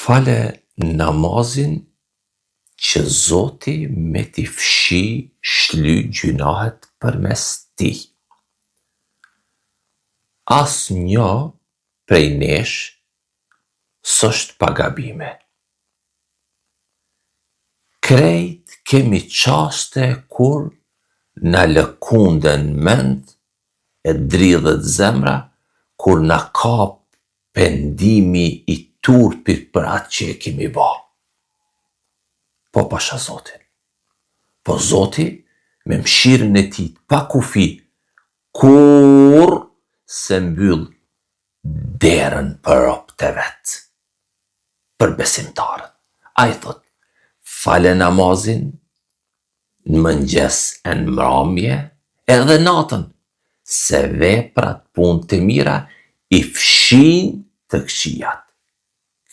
Fale namazin që Zoti me t'i fshi shly gjynahet përmes tij. Asnjë prej nesh s'është pa gabime. Krejt kemi çaste kur na lëkunden mend e dridhet zemra kur na kap pendimi i turpit për atë që e kemi ba. Po pasha Zotin. Po Zoti me mëshirën e tij të pakufi kurrë s'e mbyll derën për robët e vet, për besimtarët. Ai thotë, fale namazin në mëngjes e në mramje, edhe natën, se veprat punët e mira i fshijnë të këqijat.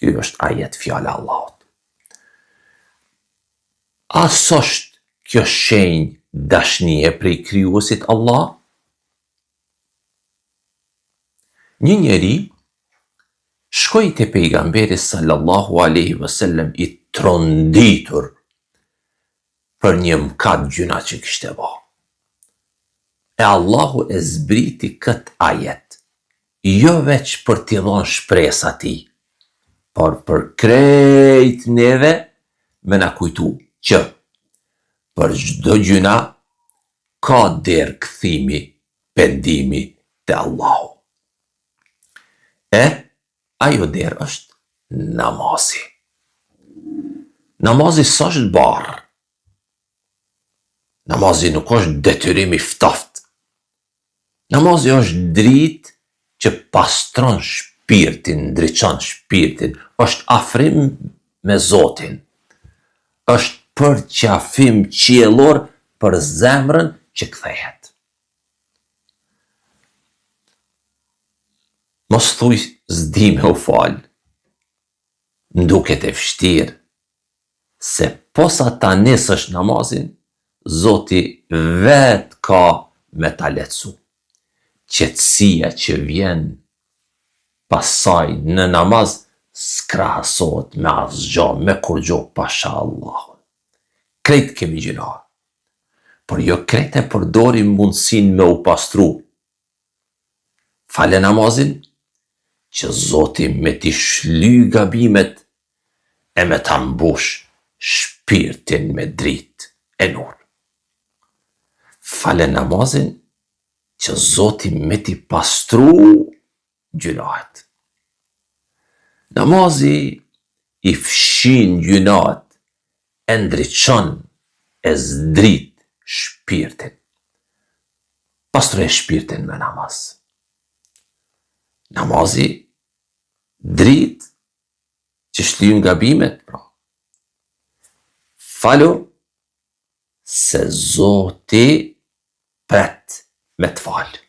Ky është ajet fjala e Allahut. A s'është kjo shenjë dashnie prej Krijuesit Allah? Një njeri shkoi te Pejgamberi sallallahu alejhi ve sellem i tronditur për një mëkat gjynah që kishte ba. E Allahu e zbriti këtë ajet, jo veç për t'i dhënë shpresë atij, por për krejt neve me na kujtu që për çdo gjynah ka derë kthimi pendimi te Allahu. E ajo derë është namazi. Namazi s'është barrë. Namazi nuk është detyrim i ftoftë. Namazi është dritë që pastron shpirtin, ndriçon shpirtin, është afrim me Zotin. Është përqafim qiellor për zemrën që kthehet. Mos thuj s'di me u fal, m'duket e vështirë, se posa ta nisësh namazin, Zoti vetë ka me ta lehtësu. Qetësia që vjen pas saj në namaz s'krahasohet me asgjo, me kurgjo pasha Allahun. Krejt kemi gjynahe. Por jo krejt e përdorim mundësinë me u pastru. Fale namazin, që Zoti me t'i shly gabimet e me ta mbush shpirtin me dritë e nur. Fale namazin që Zoti me t'i pastru gjynahet. Namazi i fshin gjynahet e ndriçon e zdrit shpirtin. Pastroje shpirtin me namaz. Namazi dritë që shlyn gabimet, pra. Falu se Zoti pret me të falë.